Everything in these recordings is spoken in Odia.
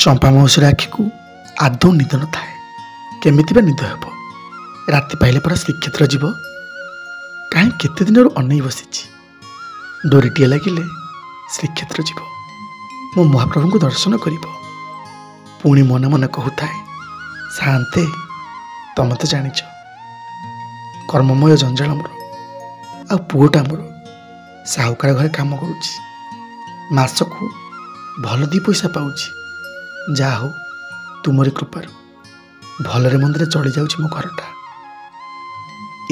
ଚମ୍ପା ମାଉସୀର ଆଖିକୁ ଆଦୌ ନିଦ ନଥାଏ। କେମିତି ବା ନିଦ ହେବ? ରାତି ପାଇଲେ ପରା ଶ୍ରୀକ୍ଷେତ୍ର ଯିବ। କାହିଁ କେତେ ଦିନରୁ ଅନେଇ ବସିଛି, ଡୋରିଟିଏ ଲାଗିଲେ ଶ୍ରୀକ୍ଷେତ୍ର ଯିବ, ମୋ ମହାପ୍ରଭୁଙ୍କୁ ଦର୍ଶନ କରିବ। ପୁଣି ମନେ ମନେ କହୁଥାଏ, ସାଆନ୍ତେ ତମେ ତ ଜାଣିଛ କର୍ମମୟ ଜଞ୍ଜାଳ ମୋର, ଆଉ ପୁଅଟା ମୋର ସାହୁକାର ଘରେ କାମ କରୁଛି, ମାସକୁ ଭଲ 2 ପଇସା ପାଉଛି। ଯାହା ହଉ ତୁମରି କୃପାରୁ ଭଲରେ ମନ୍ଦରେ ଚଳିଯାଉଛି ମୋ ଘରଟା।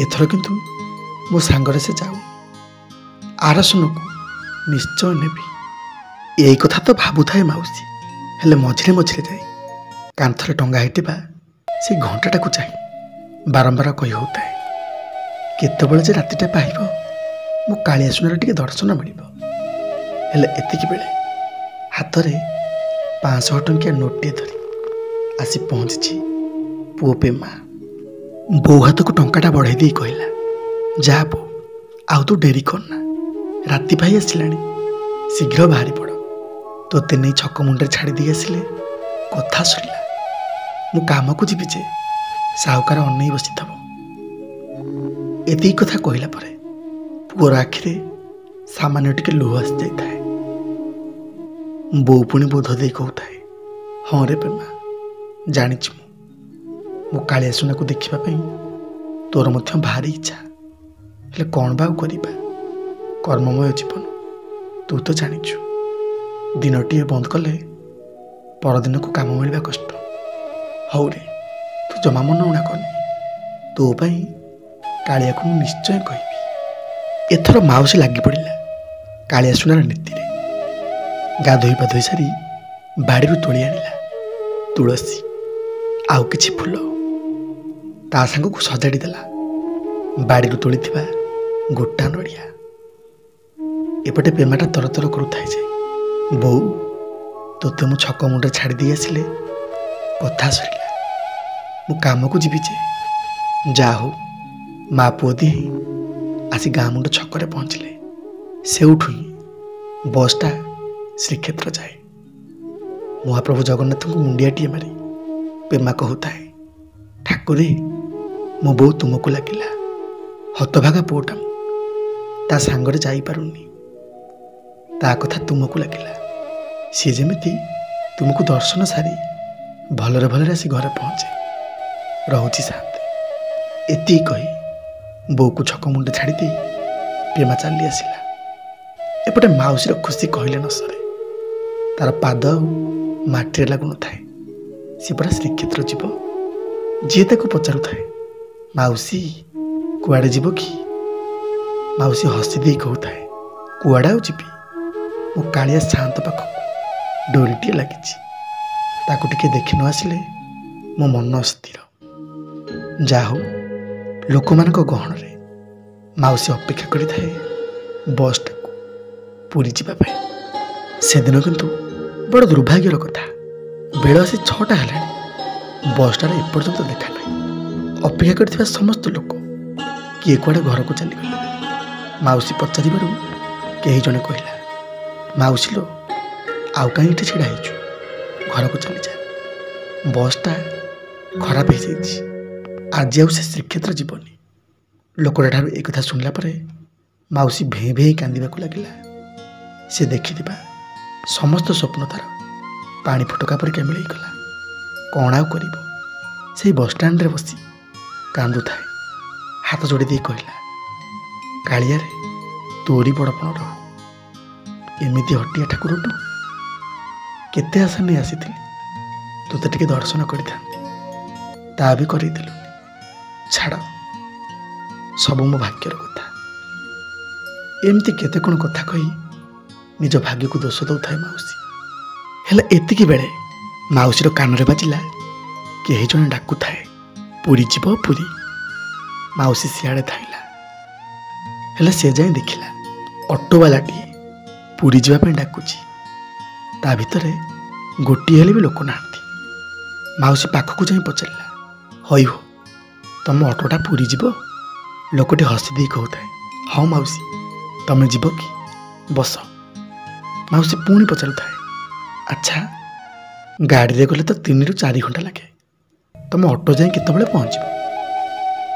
ଏଥର କିନ୍ତୁ ମୋ ସାଙ୍ଗରେ ସେ ଯାଉ, ଆରସନକୁ ନିଶ୍ଚୟ ନେବି। ଏଇ କଥା ତ ଭାବୁଥାଏ ମାଉସୀ। ହେଲେ ମଝିରେ ମଝିରେ ଯାଇ କାନ୍ଥରେ ଟଙ୍ଗା ହେଇଥିବା ସେଇ ଘଣ୍ଟାଟାକୁ ଚାହିଁ ବାରମ୍ବାର କହି ହେଉଥାଏ, କେତେବେଳେ ଯେ ରାତିଟା ପାହିବ, ମୋ କାଳିଆ ସୁନାର ଟିକେ ଦର୍ଶନ ମିଳିବ। ହେଲେ ଏତିକି ବେଳେ ହାତରେ 500 ଟଙ୍କିଆ ନୋଟ୍ଟିଏ ଧରି ଆସି ପହଞ୍ଚିଛି ପୁଅ ପେମା। ବୋଉ ହାତକୁ ଟଙ୍କାଟା ବଢ଼େଇ ଦେଇ କହିଲା, ଯା ବୋଉ, ଆଉ ତୁ ଡେରି କରନା, ରାତି ପାହି ଆସିଲାଣି, ଶୀଘ୍ର ବାହାରି ପଡ଼। ତୋତେ ନେଇ ଛକ ମୁଣ୍ଡରେ ଛାଡ଼ି ଦେଇ ଆସିଲେ କଥା ସରିଲା। ମୁଁ କାମକୁ ଯିବି ଯେ ସାହୁକାର ଅନେଇ ବସିଥିବ। ଏତିକି କଥା କହିଲା ପରେ ପୁଅର ଆଖିରେ ସାମାନ୍ୟ ଟିକେ ଲୁହ ଆସିଯାଇଥାଏ। ବୋଉ ପୁଣି ବୋଧ ଦେଇ କହୁଥାଏ, ହଁ ରେ ପେମା, ଜାଣିଛି ମୁଁ, ମୋ କାଳିଆ ସୁନାକୁ ଦେଖିବା ପାଇଁ ତୋର ମଧ୍ୟ ଭାରି ଇଚ୍ଛା। ହେଲେ କ'ଣ ବା ଆଉ କରିବା, କର୍ମମୟ ଜୀବନ, ତୁ ତ ଜାଣିଛୁ, ଦିନଟିଏ ବନ୍ଦ କଲେ ପରଦିନକୁ କାମ ମିଳିବା କଷ୍ଟ। ହଉରେ, ତୁ ଜମା ମନ ଉଣା କରନି, ତୋ ପାଇଁ କାଳିଆକୁ ମୁଁ ନିଶ୍ଚୟ କହିବି। ଏଥର ମାଉସୀ ଲାଗି ପଡ଼ିଲା କାଳିଆ ସୁନାର ନୀତିରେ। ଗାଧୋଇ ପାଧୋଇ ସାରି ବାଡ଼ିରୁ ତୋଳି ଆଣିଲା ତୁଳସୀ ଆଉ କିଛି ଫୁଲ, ତା ସାଙ୍ଗକୁ ସଜାଡ଼ି ଦେଲା ବାଡ଼ିରୁ ତୋଳିଥିବା ଗୋଟା ନଡ଼ିଆ। ଏପଟେ ପେମାଟା ତରତର କରୁଥାଏ ଯେ, ବୋଉ ତୋତେ ମୁଁ ଛକ ମୁଣ୍ଡରେ ଛାଡ଼ି ଦେଇ ଆସିଲେ କଥା ସରିଲା, ମୁଁ କାମକୁ ଯିବି ଯେ। ଯାହା ହଉ ମା ପୁଅ ଦିହେଁ ଆସି ଗାଁ ମୁଣ୍ଡ ଛକରେ ପହଞ୍ଚିଲେ। ସେଇଠୁ ହିଁ ବସ୍ଟା ଶ୍ରୀକ୍ଷେତ୍ର ଯାଏ। ମହାପ୍ରଭୁ ଜଗନ୍ନାଥଙ୍କୁ ମୁଣ୍ଡିଆଟିଏ ମାରି ପେମା କହୁଥାଏ, ଠାକୁରେ ମୋ ବୋଉ ତୁମକୁ ଲାଗିଲା, ହତଭାଗା ପୁଅଟା ମୁଁ, ତା ସାଙ୍ଗରେ ଯାଇପାରୁନି, ତା କଥା ତୁମକୁ ଲାଗିଲା, ସିଏ ଯେମିତି ତୁମକୁ ଦର୍ଶନ ସାରି ଭଲରେ ଭଲରେ ଆସି ଘରେ ପହଞ୍ଚେ। ରହୁଛି ସାନ୍ତେ। ଏତିକି କହି ବୋଉକୁ ଛକ ମୁଣ୍ଡ ଛାଡ଼ି ଦେଇ ପ୍ରେମା ଚାଲି ଆସିଲା। ଏପଟେ ମାଉସୀର ଖୁସି କହିଲେ ନ ସରେ। ତାର ପାଦ ଆଉ ମାଟିରେ ଲାଗୁନଥାଏ। ସେ ପରା ଶ୍ରୀକ୍ଷେତ୍ର ଯିବ। ଯିଏ ତାକୁ ପଚାରୁଥାଏ, ମାଉସୀ କୁଆଡ଼େ ଯିବ କି? ମାଉସୀ ହସି ଦେଇ କହୁଥାଏ, କୁଆଡ଼େ ଆଉ ଯିବି, ମୋ କାଳିଆ ସାଆନ୍ତ ପାଖକୁ ଡୋରିଟିଏ ଲାଗିଛି, ତାକୁ ଟିକେ ଦେଖି ନ ଆସିଲେ ମୋ ମନ ଅସ୍ଥିର। ଯାହା ହଉ ଲୋକମାନଙ୍କ ଗହଣରେ ମାଉସୀ ଅପେକ୍ଷା କରିଥାଏ ବସ୍ଟାକୁ ପୁରୀ ଯିବା ପାଇଁ। ସେଦିନ କିନ୍ତୁ ବଡ଼ ଦୁର୍ଭାଗ୍ୟର କଥା, ବେଳ ଆସି 6ଟା ହେଲାଣି, ବସ୍ଟାର ଏପର୍ଯ୍ୟନ୍ତ ଦେଖା ନାହିଁ। ଅପେକ୍ଷା କରିଥିବା ସମସ୍ତ ଲୋକ କିଏ କୁଆଡ଼େ ଘରକୁ ଚାଲିଗଲେ। ମାଉସୀ ପଚାରିବାରୁ କେହି ଜଣେ କହିଲା, ମାଉସୀ ଲୋ, ଆଉ କାହିଁ ଏଠି ଛିଡ଼ା ହେଇଛୁ, ଘରକୁ ଚାଲିଯା, ବସ୍ଟା ଖରାପ ହେଇଯାଇଛି, ଆଜି ଆଉ ସେ ଶ୍ରୀକ୍ଷେତ୍ର ଯିବନି। ଲୋକଟା ଠାରୁ ଏ କଥା ଶୁଣିଲା ପରେ ମାଉସୀ ଭେଁ ଭେଁ କାନ୍ଦିବାକୁ ଲାଗିଲା। ସେ ଦେଖିଥିବା ସମସ୍ତ ସ୍ୱପ୍ନ ତାର ପାଣି ଫୋଟକା ପରିକା ମିଳେଇଗଲା। କ'ଣ ଆଉ କରିବ, ସେଇ ବସଷ୍ଟାଣ୍ଡରେ ବସି କାନ୍ଦୁଥାଏ। ହାତ ଯୋଡ଼ି ଦେଇ କହିଲା, କାଳିଆରେ ତୋରି ବଡ଼ପଣ ରହୁ, ଏମିତି ହଟିଆ ଠାକୁରଠୁ କେତେ ଆଶା ନେଇ ଆସିଥିଲି, ତୋତେ ଟିକେ ଦର୍ଶନ କରିଥାନ୍ତି, ତା ବି କରେଇଦେଲୁନି। ଛାଡ଼, ସବୁ ମୋ ଭାଗ୍ୟର କଥା। ଏମିତି କେତେ କ'ଣ କଥା କହି ନିଜ ଭାଗ୍ୟକୁ ଦୋଷ ଦେଉଥାଏ ମାଉସୀ। ହେଲେ ଏତିକି ବେଳେ ମାଉସୀର କାନରେ ବାଜିଲା କେହି ଜଣେ ଡାକୁଥାଏ, ପୁରୀ ଯିବ ପୁରୀ। ମାଉସୀ ସିଆଡ଼େ ଧାଇଁଲା, ହେଲେ ସେ ଯାଇ ଦେଖିଲା ଅଟୋବାଲାଟିଏ ପୁରୀ ଯିବା ପାଇଁ ଡାକୁଛି। ତା ଭିତରେ ଗୋଟିଏ ହେଲେ ବି ଲୋକ ନାହାନ୍ତି। ମାଉସୀ ପାଖକୁ ଯାଇ ପଚାରିଲା, ହଇ ହୋ, ତମ ଅଟୋଟା ପୁରୀ ଯିବ? ଲୋକଟି ହସି ଦେଇ କହୁଥାଏ, ହଁ ମାଉସୀ, ତମେ ଯିବ କି? ବସ। ମାଉସୀ ପୁଣି ପଚାରୁଥାଏ, ଆଚ୍ଛା ଗାଡ଼ିରେ ଗଲେ ତ 3ରୁ 4 ଘଣ୍ଟା ଲାଗେ, ତମ ଅଟୋ ଯାଇ କେତେବେଳେ ପହଞ୍ଚିବ?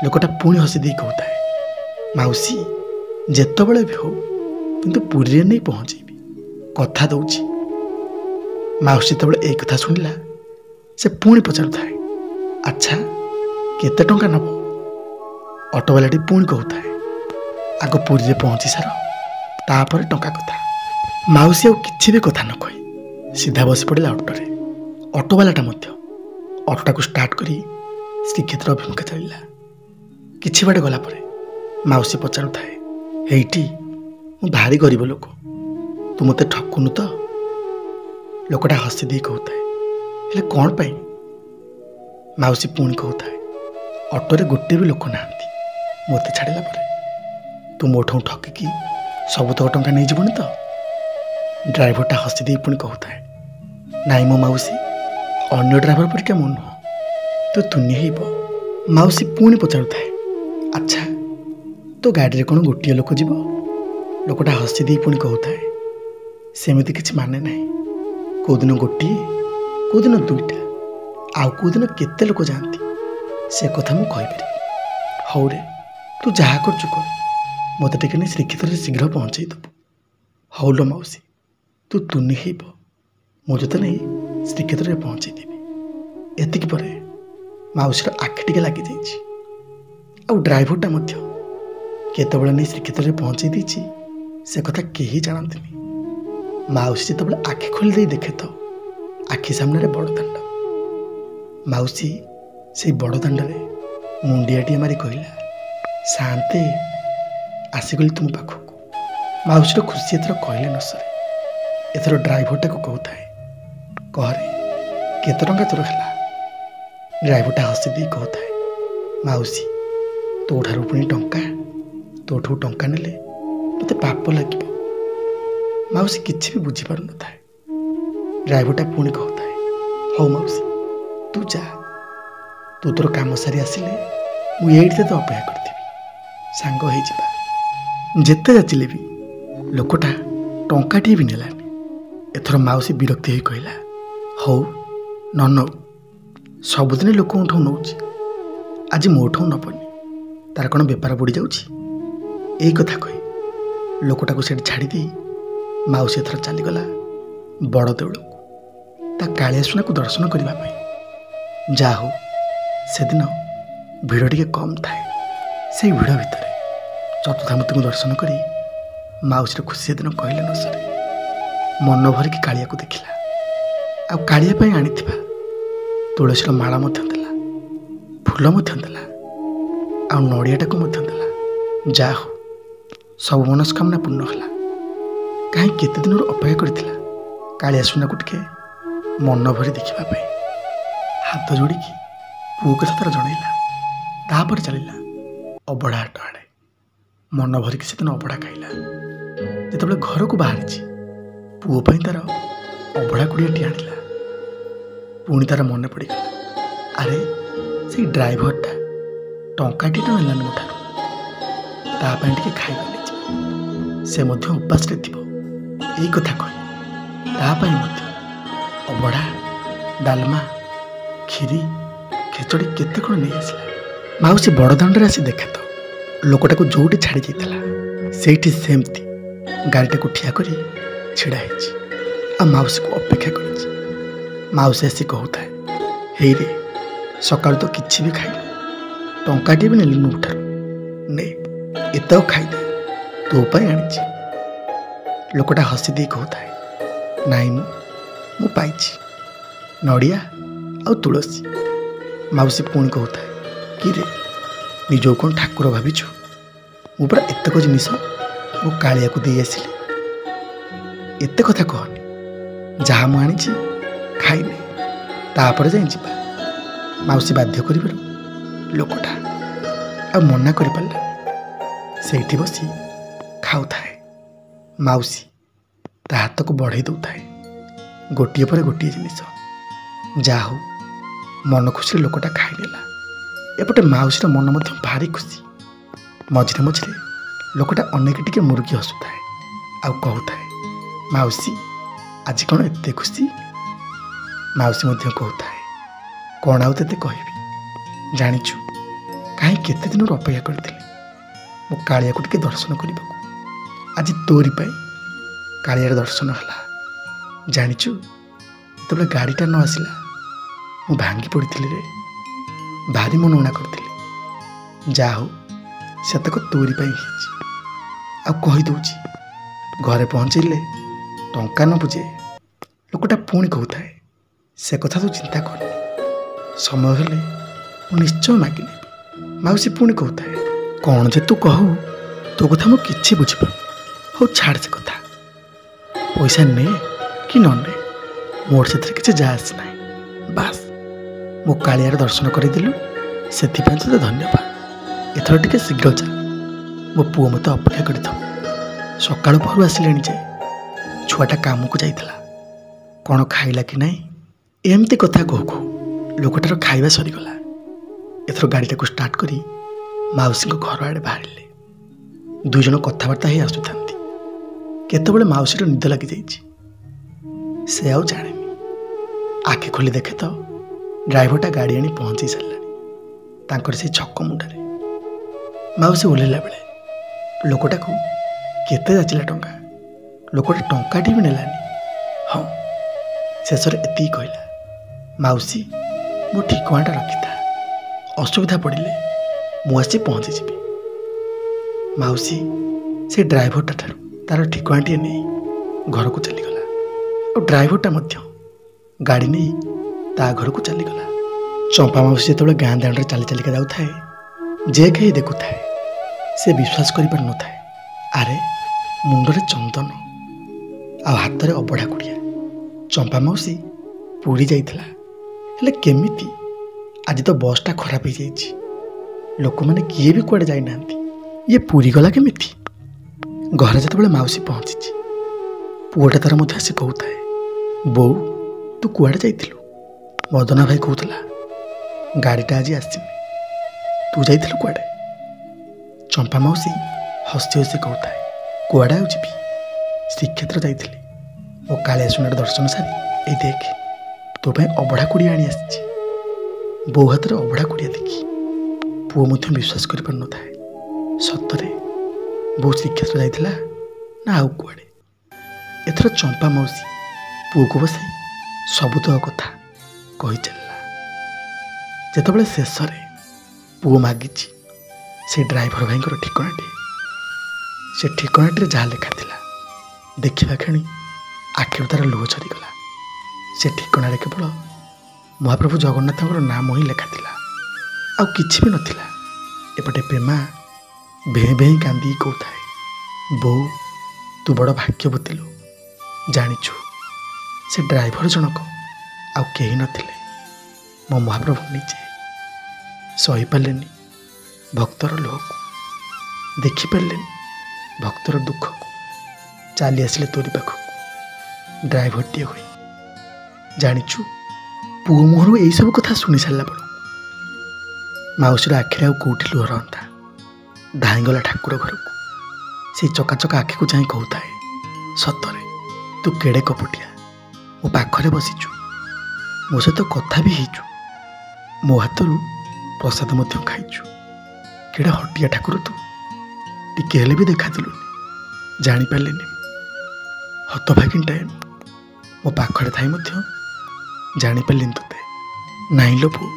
ଲୋକଟା ପୁଣି ହସି ଦେଇ କହୁଥାଏ, ମାଉସୀ ଯେତେବେଳେ ବି ହଉ କିନ୍ତୁ ପୁରୀରେ ନେଇ ପହଞ୍ଚେଇବି, କଥା ଦଉଛି। ମାଉସୀ ଯେତେବେଳେ ଏଇ କଥା ଶୁଣିଲା ସେ ପୁଣି ପଚାରୁଥାଏ, ଆଚ୍ଛା କେତେ ଟଙ୍କା ନେବ? ଅଟୋବାଲାଟି ପୁଣି କହୁଥାଏ, ଆଗ ପୁରୀରେ ପହଞ୍ଚି ସାର, ତାପରେ ଟଙ୍କା କଥା। ମାଉସୀ ଆଉ କିଛି ବି କଥା ନ କହି ସିଧା ବସି ପଡ଼ିଲା ଅଟୋରେ। ଅଟୋବାଲାଟା ମଧ୍ୟ ଅଟୋଟାକୁ ଷ୍ଟାର୍ଟ କରି ଶ୍ରୀକ୍ଷେତ୍ର ଅଭିମୁଖେ ଚାଲିଲା। କିଛି ବାଟ ଗଲା ପରେ ମାଉସୀ ପଚାରୁଥାଏ, ହେଇଟି ମୁଁ ଭାରି ଗରିବ ଲୋକ, ତୁ ମୋତେ ଠକୁନୁ ତ? ଲୋକଟା ହସି ଦେଇ କହୁଥାଏ, ହେଲେ କ'ଣ ପାଇଁ? ମାଉସୀ ପୁଣି କହୁଥାଏ, ଅଟୋରେ ଗୋଟେ ବି ଲୋକ ନାହାନ୍ତି ମୋତେ ଛାଡ଼ିଲା ପରେ, ତୁ ମୋଠୁ ଠକିକି ସବୁତକ ଟଙ୍କା ନେଇଯିବୁନି ତ? ଡ୍ରାଇଭରଟା ହସି ଦେଇ ପୁଣି କହୁଥାଏ, ନାଇଁ ମୋ ମାଉସୀ, ଅନ୍ୟ ଡ୍ରାଇଭର ପରିକା ମୁଁ ନୁହଁ, ତୁ ତୁନି ହେଇବ। ମାଉସୀ ପୁଣି ପଚାରୁଥାଏ, ଆଚ୍ଛା ତୋ ଗାଡ଼ିରେ କ'ଣ ଗୋଟିଏ ଲୋକ ଯିବ? ଲୋକଟା ହସି ଦେଇ ପୁଣି କହୁଥାଏ, ସେମିତି କିଛି ମାନେ ନାହିଁ, କେଉଁଦିନ ଗୋଟିଏ, କେଉଁଦିନ 2ଟା, ଆଉ କେଉଁଦିନ କେତେ ଲୋକ ଯାଆନ୍ତି ସେ କଥା ମୁଁ କହିପାରିବି। ହଉରେ ତୁ ଯାହା କରୁଛୁ କର, ମୋତେ ଟିକେ ନେଇ ଶ୍ରୀକ୍ଷେତ୍ରରେ ଶୀଘ୍ର ପହଞ୍ଚେଇ ଦେବୁ। ହଉ ଲୋ ମାଉସୀ, ତୁ ତୁନି ହେଇବ, ମୁଁ ତୋତେ ନେଇ ଶ୍ରୀକ୍ଷେତ୍ରରେ ପହଞ୍ଚେଇ ଦେବି। ଏତିକି ପରେ ମାଉସୀର ଆଖି ଟିକେ ଲାଗିଯାଇଛି, ଆଉ ଡ୍ରାଇଭରଟା ମଧ୍ୟ କେତେବେଳେ ନେଇ ଶ୍ରୀକ୍ଷେତ୍ରରେ ପହଞ୍ଚେଇ ଦେଇଛି ସେ କଥା କେହି ଜାଣନ୍ତିନି। ମାଉସୀ ଯେତେବେଳେ ଆଖି ଖୋଲି ଦେଇ ଦେଖେ ତ ଆଖି ସାମ୍ନାରେ ବଡ଼ ଦାଣ୍ଡ। ମାଉସୀ ସେଇ ବଡ଼ ଦାଣ୍ଡରେ ମୁଣ୍ଡିଆଟିଏ ମାରି କହିଲା, ସାନ୍ତେ ଆସିଗଲି ତୁମ ପାଖକୁ। ମାଉସୀର ଖୁସି ଏଥର କହିଲେ ନ ସରେ। ଏଥର ଡ୍ରାଇଭରଟାକୁ କହୁଥାଏ, କହରେ କେତେ ଟଙ୍କା ତୋର ହେଲା? ଡ୍ରାଇଭରଟା ହସି ଦେଇ କହୁଥାଏ, ମାଉସୀ ତୋଠାରୁ ପୁଣି ଟଙ୍କା, ତୋଠୁ ଟଙ୍କା ନେଲେ ମୋତେ ପାପ ଲାଗିବ। ମାଉସୀ କିଛି ବି ବୁଝିପାରୁନଥାଏ। ଡ୍ରାଇଭରଟା ପୁଣି କହୁଥାଏ, ହଉ ମାଉସୀ ତୁ ଯା, ତୁ ତୋର କାମ ସାରି ଆସିଲେ ମୁଁ ଏଇଠି ତୋତେ ଅପେକ୍ଷା କରିଥିବି, ସାଙ୍ଗ ହେଇଯିବା। ଯେତେ ଯାଚିଲେ ବି ଲୋକଟା ଟଙ୍କାଟିଏ ବି ନେଲାନି। ଏଥର ମାଉସୀ ବିରକ୍ତି ହୋଇ କହିଲା, ହଉ ନ ନଉ, ସବୁଦିନ ଲୋକଙ୍କଠୁ ନେଉଛି, ଆଜି ମୋଠୁ ନେବନି, ତାର କ'ଣ ବେପାର ବୁଡ଼ି ଯାଉଛି? ଏଇ କଥା କହି ଲୋକଟାକୁ ସେଠି ଛାଡ଼ିଦେଇ ମାଉସୀ ଏଥର ଚାଲିଗଲା ବଡ଼ ଦେଉଳକୁ ତା କାଳିଆ ସୁନାକୁ ଦର୍ଶନ କରିବା ପାଇଁ। ଯାହା ହଉ ସେଦିନ ଭିଡ଼ ଟିକେ କମ୍ ଥାଏ। ସେଇ ଭିଡ଼ ଭିତରେ ଚତୁର୍ଦ୍ଧାମୂର୍ତ୍ତିଙ୍କୁ ଦର୍ଶନ କରି ମାଉସୀର ଖୁସି ସେଦିନ କହିଲେ ନ ସରେ। ମନ ଭରିକି କାଳିଆକୁ ଦେଖିଲା, ଆଉ କାଳିଆ ପାଇଁ ଆଣିଥିବା ତୁଳସୀର ମାଳ ମଧ୍ୟ ଦେଲା, ଫୁଲ ମଧ୍ୟ ଦେଲା, ଆଉ ନଡ଼ିଆଟାକୁ ମଧ୍ୟ ଦେଲା। ଯାହା ହଉ ସବୁ ମନସ୍କାମନା ପୂର୍ଣ୍ଣ ହେଲା। କାହିଁ କେତେ ଦିନରୁ ଅପେକ୍ଷା କରିଥିଲା କାଳିଆ ସୁନାକୁ ଟିକେ ମନ ଭରି ଦେଖିବା ପାଇଁ। ହାତ ଯୋଡ଼ିକି ପୁଅ କଥା ତାର ଜଣେଇଲା। ତାପରେ ଚାଲିଲା ଅବଢ଼ା ହାଟ ଆଡ଼େ। ମନ ଭରିକି ସେଦିନ ଅବଢ଼ା ଖାଇଲା। ଯେତେବେଳେ ଘରକୁ ବାହାରିଛି ପୁଅ ପାଇଁ ତାର ଅବଢ଼ା କୁଡ଼ିଆଟି ଆଣିଲା। ପୁଣି ତାର ମନେ ପଡ଼ିଗଲା, ଆରେ ସେଇ ଡ୍ରାଇଭରଟା ଟଙ୍କାଟି ତ ନେଲାନି ମୋ ଠାରୁ, ତା ପାଇଁ ଟିକେ ଖାଇବା ନେଇଯିବ, ସେ ମଧ୍ୟ ଉପାସରେ ଥିବ। ଏଇ କଥା କହି ତା ପାଇଁ ମଧ୍ୟ ଅବଢ଼ା, ଡାଲମା, କ୍ଷୀରି, ଖେଚଡ଼ି କେତେ କ'ଣ ନେଇ ଆସିଲା। ମାଉସୀ ବଡ଼ଦାଣ୍ଡରେ ଆସି ଦେଖେ ତ ଲୋକଟାକୁ ଯେଉଁଠି ଛାଡ଼ି ଯାଇଥିଲା ସେଇଠି ସେମିତି ଗାଡ଼ିଟାକୁ ଠିଆ କରି ଛିଡ଼ା ହେଇଛି, ଆଉ ମାଉସୀକୁ ଅପେକ୍ଷା କରିଛି। ମାଉସୀ ଆସି କହୁଥାଏ, ହେଇରେ ସକାଳୁ ତ କିଛି ବି ଖାଇଲୁ, ଟଙ୍କାଟିଏ ବି ନେଲୁନି ମୋ ଠାରୁ, ନେ ଏତକ ଖାଇଦେ, ତୋ ପାଇଁ ଆଣିଛି। ଲୋକଟା ହସି ଦେଇ କହୁଥାଏ, ନାଇଁ ମୁଁ ପାଇଛି ନଡ଼ିଆ ଆଉ ତୁଳସୀ। ମାଉସୀ ପୁଣି କହୁଥାଏ, କିରେ ନିଜକୁ କ'ଣ ଠାକୁର ଭାବିଛୁ? ମୁଁ ପରା ଏତକ ଜିନିଷ ମୋ କାଳିଆକୁ ଦେଇ ଆସିଲି। ଏତେ କଥା କହନି, ଯାହା ମୁଁ ଆଣିଛି ଖାଇନେ, ତାପରେ ଯାଇ ଯିବା। ମାଉସୀ ବାଧ୍ୟ କରିବାରୁ ଲୋକଟା ଆଉ ମନା କରିପାରିଲାନି। ସେଇଠି ବସି ଖାଉଥାଏ। ମାଉସୀ ତା ହାତକୁ ବଢ଼େଇ ଦେଉଥାଏ ଗୋଟିଏ ପରେ ଗୋଟିଏ ଜିନିଷ। ଯାହା ହଉ ମନ ଖୁସିରେ ଲୋକଟା ଖାଇନେଲା। ଏପଟେ ମାଉସୀର ମନ ମଧ୍ୟ ଭାରି ଖୁସି। ମଝିରେ ମଝିରେ ଲୋକଟା ଅନେକ ଟିକେ ମୁରୁକି ହସୁଥାଏ ଆଉ କହୁଥାଏ, ମାଉସୀ ଆଜି କ'ଣ ଏତେ ଖୁସି? ମାଉସୀ ମଧ୍ୟ କହୁଥାଏ, କ'ଣ ଆଉ ତତେ କହିବି, ଜାଣିଛୁ କାହିଁ କେତେ ଦିନରୁ ଅପେକ୍ଷା କରିଥିଲି ମୋ କାଳିଆକୁ ଟିକେ ଦର୍ଶନ କରିବାକୁ। ଆଜି ତୋରି ପାଇଁ କାଳିଆର ଦର୍ଶନ ହେଲା। ଜାଣିଛୁ ଯେତେବେଳେ ଗାଡ଼ିଟା ନ ଆସିଲା ମୁଁ ଭାଙ୍ଗି ପଡ଼ିଥିଲି ରେ, ଭାରି ମନ ଉଣା କରିଥିଲି। ଯାହା ହଉ ସେତକ ତୋରି ପାଇଁ ହେଇଛି। ଆଉ କହିଦେଉଛି, ଘରେ ପହଞ୍ଚିଲେ ଟଙ୍କା ନ ବୁଝେ। ଲୋକଟା ପୁଣି କହୁଥାଏ, ସେ କଥା ତୁ ଚିନ୍ତା କରନି, ସମୟ ହେଲେ ମୁଁ ନିଶ୍ଚୟ ମାଗିନେବି। ମାଉସୀ ପୁଣି କହୁଥାଏ, କ'ଣ ଯେ ତୁ କହୁ, ତୋ କଥା ମୁଁ କିଛି ବୁଝିପାରୁନି। ହଉ ଛାଡ଼ ସେ କଥା, ପଇସା ନେ କି ନ ନେ ମୋର ସେଥିରେ କିଛି ଯା ଆସେ ନାହିଁ। ବାସ୍ ମୋ କାଳିଆର ଦର୍ଶନ କରିଦେଲୁ, ସେଥିପାଇଁ ତୋତେ ଧନ୍ୟବାଦ। ଏଥର ଟିକେ ଶୀଘ୍ର ଚାଲ, ମୋ ପୁଅ ମୋତେ ଅପେକ୍ଷା କରିଥାଉ। ସକାଳୁ ପହରୁ ଆସିଲେଣି ଯେ, ଛୁଆଟା କାମକୁ ଯାଇଥିଲା, କ'ଣ ଖାଇଲା କି ନାହିଁ। ଏମିତି କଥା କହୁ କହୁ ଲୋକଟାର ଖାଇବା ସରିଗଲା। ଏଥର ଗାଡ଼ିଟାକୁ ଷ୍ଟାର୍ଟ କରି ମାଉସୀଙ୍କ ଘର ଆଡ଼େ ବାହାରିଲେ। ଦୁଇ ଜଣ କଥାବାର୍ତ୍ତା ହେଇ ଆସୁଥାନ୍ତି, କେତେବେଳେ ମାଉସୀର ନିଦ ଲାଗିଯାଇଛି ସେ ଆଉ ଜାଣେନି। ଆଖି ଖୋଲି ଦେଖେ ତ ଡ୍ରାଇଭରଟା ଗାଡ଼ି ଆଣି ପହଞ୍ଚେଇ ସାରିଲାଣି ତାଙ୍କର ସେଇ ଛକ ମୁଣ୍ଡରେ। ମାଉସୀ ଓହ୍ଲେଇଲା ବେଳେ ଲୋକଟାକୁ କେତେ ଯାଚିଲା ଟଙ୍କା, ଲୋକଟା ଟଙ୍କାଟି ବି ନେଲାନି। ହଁ, ଶେଷରେ ଏତିକି କହିଲା, ମାଉସୀ ମୋ ଠିକଣାଟା ରଖିଥା, ଅସୁବିଧା ପଡ଼ିଲେ ମୁଁ ଆସି ପହଞ୍ଚିଯିବି। ମାଉସୀ ସେ ଡ୍ରାଇଭରଟା ଠାରୁ ତାର ଠିକଣାଟିଏ ନେଇ ଘରକୁ ଚାଲିଗଲା, ଆଉ ଡ୍ରାଇଭରଟା ମଧ୍ୟ ଗାଡ଼ି ନେଇ ତା ଘରକୁ ଚାଲିଗଲା। ଚମ୍ପା ମାଉସୀ ଯେତେବେଳେ ଗାଁ ଦାଣ୍ଡରେ ଚାଲି ଚାଲିକା ଯାଉଥାଏ, ଯେ କେହି ଦେଖୁଥାଏ ସେ ବିଶ୍ୱାସ କରିପାରୁନଥାଏ। ଆରେ ମୁଣ୍ଡରେ ଚନ୍ଦନ ଆଉ ହାତରେ ଅବଢ଼ା କୁଡ଼ିଆ, ଚମ୍ପା ମାଉସୀ ପୁରୀ ଯାଇଥିଲା। ହେଲେ କେମିତି? ଆଜି ତ ବସ୍ଟା ଖରାପ ହେଇଯାଇଛି, ଲୋକମାନେ କିଏ ବି କୁଆଡ଼େ ଯାଇନାହାନ୍ତି, ଇଏ ପୁରୀ ଗଲା କେମିତି? ଘରେ ଯେତେବେଳେ ମାଉସୀ ପହଞ୍ଚିଛି, ପୁଅଟା ତାର ମଧ୍ୟ ଆସି କହୁଥାଏ, ବୋଉ ତୁ କୁଆଡ଼େ ଯାଇଥିଲୁ? ମଦନା ଭାଇ କହୁଥିଲା ଗାଡ଼ିଟା ଆଜି ଆସିନି, ତୁ ଯାଇଥିଲୁ କୁଆଡ଼େ? ଚମ୍ପା ମାଉସୀ ହସି ହସି କହୁଥାଏ, କୁଆଡ଼େ ଆଉ ଯିବି, ଶ୍ରୀକ୍ଷେତ୍ର ଯାଇଥିଲି। ମୋ କାଳିଆ ସୁନାର ଦର୍ଶନ ସାରି ଏଇ ଦେଖ ତୋ ପାଇଁ ଅବଢ଼ା କୁଡ଼ିଆ ଆଣି ଆସିଛି। ବୋଉ ହାତରେ ଅବଢ଼ା କୁଡ଼ିଆ ଦେଖି ପୁଅ ମଧ୍ୟ ବିଶ୍ୱାସ କରିପାରୁନଥାଏ, ସତରେ ବୋଉ ଶ୍ରୀକ୍ଷେତ୍ର ଯାଇଥିଲା ନା ଆଉ କୁଆଡ଼େ? ଏଥର ଚମ୍ପା ମାଉସୀ ପୁଅକୁ ବସାଇ ସବୁତକ କଥା କହି ଚାଲିଲା। ଯେତେବେଳେ ଶେଷରେ ପୁଅ ମାଗିଛି ସେ ଡ୍ରାଇଭର ଭାଇଙ୍କର ଠିକଣାଟି, ସେ ଠିକଣାଟିରେ ଯାହା ଲେଖା ଥିଲା ଦେଖିବା କ୍ଷଣି ଆଖିରୁ ତାର ଲୁହ ଝରିଗଲା। ସେ ଠିକଣାରେ କେବଳ ମହାପ୍ରଭୁ ଜଗନ୍ନାଥଙ୍କର ନାମ ହିଁ ଲେଖା ଥିଲା, ଆଉ କିଛି ବି ନଥିଲା। ଏପଟେ ପ୍ରେମା ଭେଁ ଭେଁ କାନ୍ଦିକି କହୁଥାଏ, ବୋଉ ତୁ ବଡ଼ ଭାଗ୍ୟବତୀ ଲୋ, ଜାଣିଛୁ ସେ ଡ୍ରାଇଭର ଜଣକ ଆଉ କେହି ନଥିଲେ, ମୋ ମହାପ୍ରଭୁ ନିଜେ। ସହିପାରିଲେନି ଭକ୍ତର ଲୁହକୁ, ଦେଖିପାରିଲେନି ଭକ୍ତର ଦୁଃଖକୁ, ଚାଲି ଆସିଲେ ତୋରି ପାଖକୁ ଡ୍ରାଇଭରଟିଏ ହୋଇ। ଜାଣିଛୁ ପୁଅ ମୁହଁରୁ ଏଇସବୁ କଥା ଶୁଣି ସାରିଲା ବେଳକୁ ମାଉସୀର ଆଖିରେ ଆଉ କେଉଁଠି ଲୁହ ରହନ୍ତା। ଧାଇଁଗଲା ଠାକୁର ଘରକୁ, ସେଇ ଚକାଚକା ଆଖିକୁ ଚାହିଁ କହୁଥାଏ, ସତରେ ତୁ କେଡ଼େ କପଟିଆ, ମୋ ପାଖରେ ବସିଛୁ, ମୋ ସହିତ କଥା ବି ହେଇଛୁ, ମୋ ହାତରୁ ପ୍ରସାଦ ମଧ୍ୟ ଖାଇଛୁ, କେଡ଼େ ହଟିଆ ଠାକୁର ତୁ, ଟିକେ ହେଲେ ବି ଦେଖାଦେଲୁନି, ଜାଣିପାରିଲିନି ମୁଁ, ହତଭାଗିନୀଟାଏ ମୁଁ, ମୋ ପାଖରେ ଥାଇ ମଧ୍ୟ ଜାଣିପାରିଲିନି ତୋତେ। ନାଇଁ ଲୋ ପୁଅ,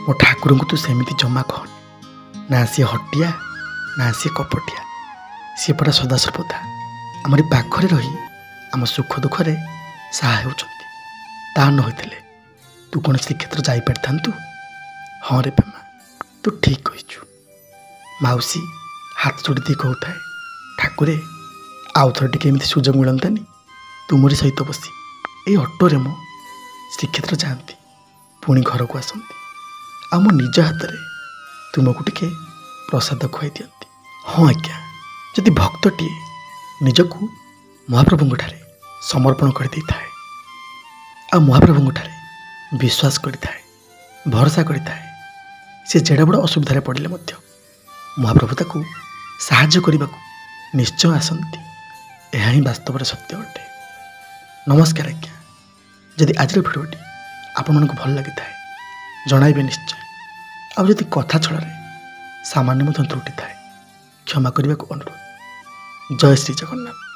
ମୋ ଠାକୁରଙ୍କୁ ତୁ ସେମିତି ଜମା କହନି, ନା ସିଏ ହଟିଆ ନା ସିଏ କପଟିଆ, ସିଏ ପରା ସଦାସର୍ବଦା ଆମରି ପାଖରେ ରହି ଆମ ସୁଖ ଦୁଃଖରେ ସାହା ହେଉଛନ୍ତି। ତା ନ ହୋଇଥିଲେ ତୁ କ'ଣ ଶ୍ରୀକ୍ଷେତ୍ର ଯାଇପାରିଥାନ୍ତୁ? ହଁ ରେ ପ୍ରେମା, ତୁ ଠିକ୍ କହିଛୁ। ମାଉସୀ ହାତ ଯୋଡ଼ି ଦେଇ କହୁଥାଏ, ଠାକୁରେ ଆଉ ଥରେ ଟିକେ ଏମିତି ସୁଯୋଗ ମିଳନ୍ତାନି, ତୁମରି ସହିତ ବସି ଏଇ ଅଟୋରେ ମୁଁ ଶ୍ରୀକ୍ଷେତ୍ର ଯାଆନ୍ତି, ପୁଣି ଘରକୁ ଆସନ୍ତି, ଆଉ ମୋ ନିଜ ହାତରେ ତୁମକୁ ଟିକେ ପ୍ରସାଦ ଖୁଆଇ ଦିଅନ୍ତି। ହଁ ଆଜ୍ଞା, ଯଦି ଭକ୍ତଟିଏ ନିଜକୁ ମହାପ୍ରଭୁଙ୍କ ଠାରେ ସମର୍ପଣ କରିଦେଇଥାଏ ଆଉ ମହାପ୍ରଭୁଙ୍କ ଠାରେ ବିଶ୍ୱାସ କରିଥାଏ, ଭରସା କରିଥାଏ, ସେ ଯେଡ଼େ ବଡ଼ ଅସୁବିଧାରେ ପଡ଼ିଲେ ମଧ୍ୟ ମହାପ୍ରଭୁ ତାକୁ ସାହାଯ୍ୟ କରିବାକୁ ନିଶ୍ଚୟ ଆସନ୍ତି। ଏହା ହିଁ ବାସ୍ତବରେ ସତ୍ୟ ଅଟେ। ନମସ୍କାର ଆଜ୍ଞା। ଯଦି ଆଜିର ଭିଡ଼ିଓଟି ଆପଣମାନଙ୍କୁ ଭଲ ଲାଗିଥାଏ ଜଣାଇବେ ନିଶ୍ଚୟ। ଆଉ ଯଦି କଥା ଛଳରେ ସାମାନ୍ୟ ମଧ୍ୟ ତ୍ରୁଟି ଥାଏ, କ୍ଷମା କରିବାକୁ ଅନୁରୋଧ। ଜୟ ଶ୍ରୀ ଜଗନ୍ନାଥ।